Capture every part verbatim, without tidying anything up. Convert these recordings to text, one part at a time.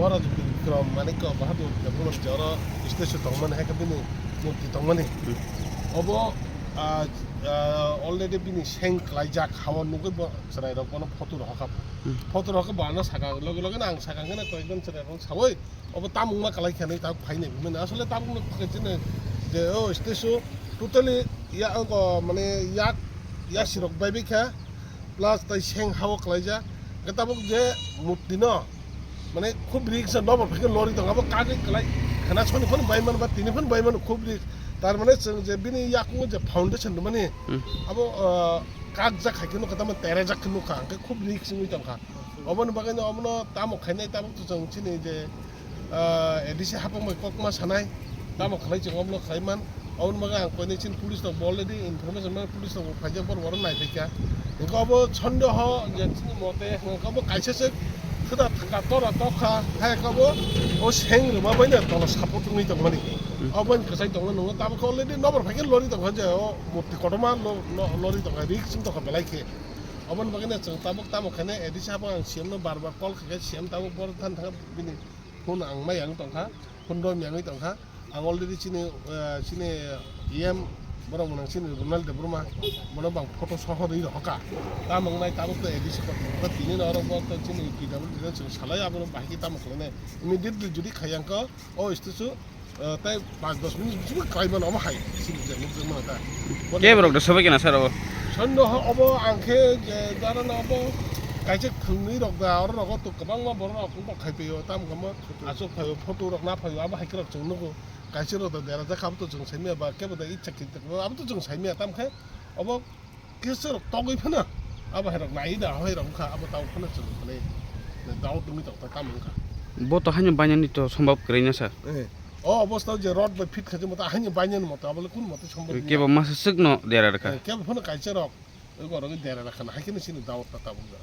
Maharaj Bikram Manikya Bahadur Development oro statue tongmani, hai khe bini murti tongmani. Hmm. Obo, ah, ah, already bini seng klaijak, hao nugwi bo chwrairok bono photo rohorkha. Hmm. Photo rohorkha bo ano saka loge loge no ang saka hwnkheno koyekjon chwrairok sawi obo tamungma kalai khe hinwi tabuk phainai hinmani. Asole tabukno khe chini je o statue totally ya, o mane yak yasirok bai bai kha. Plus tai seng hao klaijak. Hwnkhe tabuk je murti no, mane, khub risk se nobar phaikhe lori tong, abo kagwi klai khana soni phano bai mano ba tini phano bai mano, khub risk. Tar mane chwng je bini yakungo je foundation rwmani, hmm, abo, ah, kakjak hai khe nukha, tamo terejak khe nukha, hwnkhe khub risk wngwi tongkha. Oboni bagwino omono tamo khainai, tabuk to chwng chini je ah, A D C hapang bai kokma sanai, tamo khlai chwng omono khlai man. Oboni bagwi ang koinai chini police rok bo already information mano, police rok bo phaijak, borok oro nai phaikha. Hwnkhe obo sondeho je chini mote hwnkhe obo kaisa se thwda thwka tora tokha, hai khe obo o seng rwma bai no tola support wngwi tongmani. Hmm. Obo bai kwchai tongmani nungo, tamo khe already nobar phaikhe lori tongkha je o murti kotorma lo-, lo-, lori tongkha, risk wng tongkha belai khe. Oboni bagwi no chwng tabuk tamo khainai A D C hapang ang C M no bar bar call khaikha, C M tabuk boro thani thangkha bini phone ang mai yang tongkha, phone rw miyangwi tongkha. Ang already chini, eh, chini E M borok mwnang chini Ronald Debbarma, bono bang photo soho rwi rohorkha. Tamo wngnai tabuk to A D C kotor tini no oro bo to chini P W D no chwng salai abono bahai khe tamo khlainai. Immediately jodi khaiya wngkha o statue, eh, tai panch dos minute bisingo khlai mano omo hai sini je nukjak mano ta. Kebo rok da sobai kena sir obo. Sonno ho obo ang khe je jara no obo kaisa thwngnwi rok da oro rogo to kwbangma borok rok wngkha khai phaio tamo khe mo. Aswk phaio, photo rok na phaio, abo hai kwrwk chwng nugo. Kaisa rok da dera jak kha, abo to chwng sai manya ba, kebo da icha khe, abo to chwng sai manya, tamo khe obo kisa rok togwi phano, abo hai rok nai da, hai rok wngkha, abo tamo phano chwng mane doubt wngwi tong kha, tamo wngkha. Bo to haino bainani to sombab kwrwi na sa. Eh, o obosta je rod bai fit khaji moto, haino bainani moto, abo le kun moto sombab wngya. Kebo masa swk no dera rwkha. Eh, kebo phano kaisa rok. Oi, borok dera rakhana, hai kheno chini daot ta tabuk jora.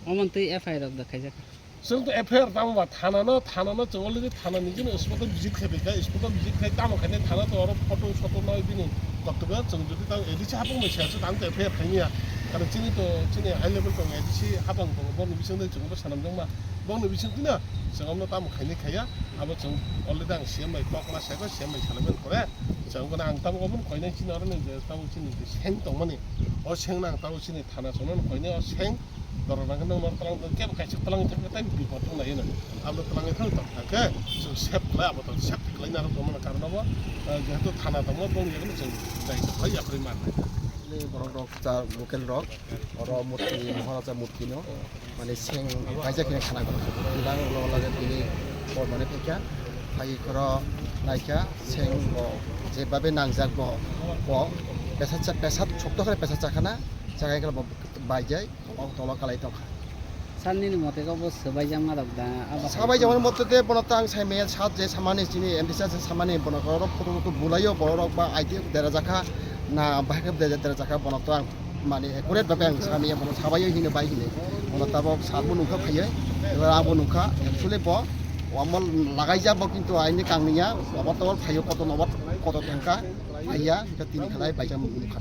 Omo twi F I R rok da khaijak. Chwng to F I R tamo ba thana no, thana no chwng already thana ni jino spot o visit khai phaikha, spot o visit khai tamo khainai thana to oro photo soto noi bini koktwma chwng jodi tamo A D C hapang bai siya chwng tamo to F I R khaimya. Karon chini to chini high level tong A D C hapang tongo, boni bising de chwng bo sanam jangma. Boni bising tino chwng amno tamo khainai khaiya, abo chwng already ang C M bai kok ma sai kha, C M bai salai mani pore. Chwng kono ang tabuk obo koinai chini oro ni je tabuk chini je seng tongmani. O seng no ang tabuk chini thana songno koinai o seng. Dorok nang nang nor twlang kebo kaisa twlang thang tai bipot wng lai no. Abo twlang thang tong thang khe chwng sep khlai abo to sep khlai narok tongmani karon obo, eh, jehetu thana tongo bong yagno chwng dai khlai yaphri man. Borok rok cha local rok oro murti Maharaja murti no. Mane seng kaisa khe khana kok. Tibang lo lage tini por mane phaikha. Phai khoro naikha seng bo je babe nangjak bo. Bo pesat sa-, pesat chokto khare pesat chakhana. Chakhai khoro bo baijai. O tolo kalai tongkha. Sir nini mote khe bo swbaijak ma rok da? Abo swbaijak mani mote de bono tang sai maya sat je samani chini M D C samani bono koro photo photo bulaio borok ba idea dera jakha na bahai khe dera jakha bono tang. Mane accurate babe ang sami ya, bono sabai hino bai hino. Bono tabok sabo nungkha phaiye. Ebar abo nungkha, actually bo, wamol lagai ja bo, kintu aini kangni ya, wabor tobor phaiyo, koto nobor, koto thangkha, phaiya, hingke tini khalai baijak nungkha.